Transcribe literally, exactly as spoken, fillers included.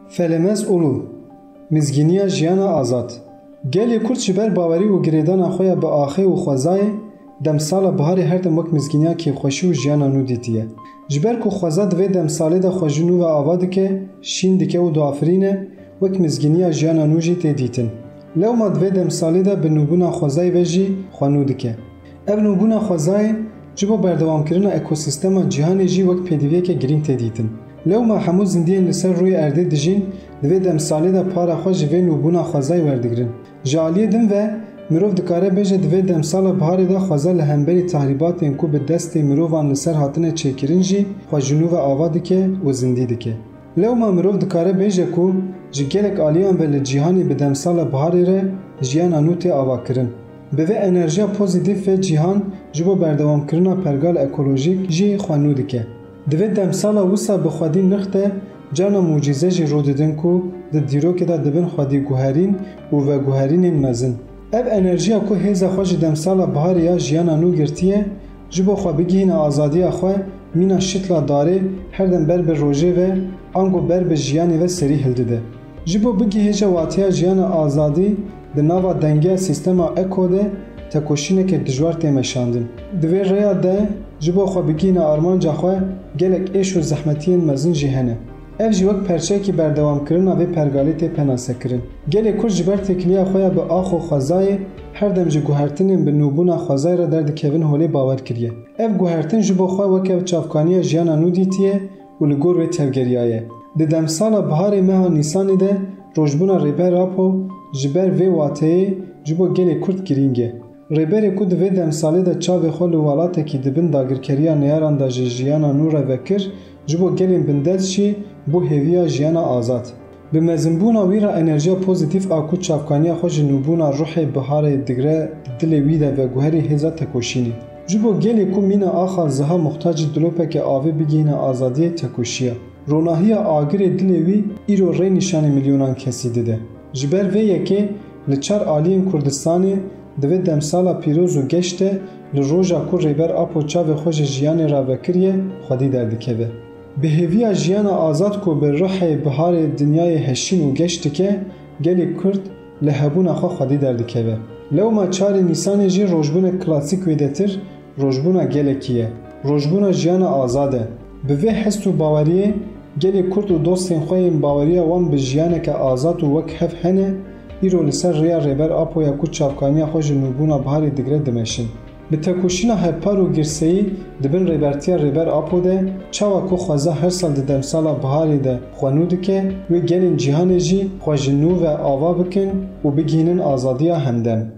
Felemez Ulu, Mizgîniya jiyana azad. Gelê Kurd ji ber bawerî û girêdana xwe ya bi axê û xwezayê, demsala biharê her dem wek mizgîniya kêfxweşî û jiyana nû dîtiye. Ji ber ku xweza di vê demsalê de xwe ji nû ve ava dike, şîn dike û diafirîne, wek mizgîniya jiyana nû jî tê dîtin. Lewma di vê demsalê de bi nûbûna xwezayê ve jî xwe nû dike. Ev nûbûna xwezayê ji bo berdewamkirina ekosîstema cîhanê jî wek pêdiviyeke girîng tê dîtin. Lewma hemû zindiyên li ser rûyê erdê dijîn, di vê demsalê de para xwe ji vê nûbûna xwezayê werdigirin. Ji aliyê din ve, mirov dikare bêje di vê demsala biharê de xweza li hemberî tahrîbatên ku bi destê mirovan li ser hatine çêkirin jî xwe ji nû ve ava dike û zindî dike. Lewma mirov dikare bêje ku ji gelek aliyan ve li cîhanê bi demsala biharê re jiyana nû tê avakirin. Bi vê enerjiya pozîtîf ve cîhan ji bo berdewamkirina pergal ekolojîk jî xwe nû dike. Di vê demsala wisa bi xwedî nirx de carna mucîze jî rû didin ku di dîrokê de dibin xwedî guherîn û veguherînên mezin. Ev enerjiya ku hêza xwe ji demsala biharê ya jiyana nû girtiye, ji bo xwe bigihîne azadiya xwe, mîna şitla darê her dem ber bi rojê ve ango ber bi jiyanê ve serî hildide. Ji bo bigihêje wateya jiyana azadî di nava dengeya sîstema eko de tekoşîneke dijwar tê meşandin. Di vê rêya de ji bo xwe bigihîne armanca xwe gelek êş û zehmetiyên mezin jî hene. Ev jî wek perçeyekî berdewamkirina vê pergalê tê penasekirin. Gelê Kurd ji ber têkiliya xwe ya bi ax û xwezayê her dem ji guhertinên bi nûbûna xwezayê re derdikevin holê bawer kiriye. Ev guhertin ji bo xwe weke çavkaniya jiyana nû dîtiye û li gor wê tevgeriyaye. Di demsala biharê meha Nîsanê de rojbûna Rêber Apo ji ber vê wateyê ji bo gelê Kurd girîng e. Rêberê ku di vê demsalê de çavê xwe li welatekî di bin dagirkeriya neyaran de ji jiyana nû re vekir, ji bo gelên bindest jî bû hêviya jiyana azad. Bi mezinbûna wî re enerjiya pozîtîf a ku çavkaniya xwe ji nûbûna ruhê biharê digre di dilê wî de veguherî hêza tekoşînê. Ji bo gelê ku mîna axa ziha muxtacî dilopeke avê bigihîne azadiyê tekoşiya. Ronahiya agirê dilê wî îro rê nîşanî milyonan kesî dide. Ji ber vê yekê li çar aliyên Kurdistanê di vê demsala pîroz û geş de li roja ku Rêber Apo çavê xwe ji jiyanê re vekiriye xwedî derdikeve. Bi hêviya jiyana azad ku bi ruhê biharê dinyayê heşîn û geş dike, gelê Kurd li hebûna xwe xwedî derdikeve. Lewma çarê Nîsanê jî rojbûnek klasîk wêdetir, rojbûna gelekî ye. Rojbûna jiyana azad e. Bi vê hest û baweriyê, gelê Kurd û dostên xwe yên baweriya wan bi jiyaneke azad û wek hev hene, îro li ser rêya Rêber Apo ya ku çavkaniya xwe ji nûbûna biharê digre dimeşin. Bi tekoşîna hevpar û girseyî di bin rêbertiya Rêber Apo de, çawa ku xweza her sal di demsala biharê de xwe nû dike, wê gelên cîhanê jî xwe ji nû ve ava bikin û bigihînin azadiya hemdem.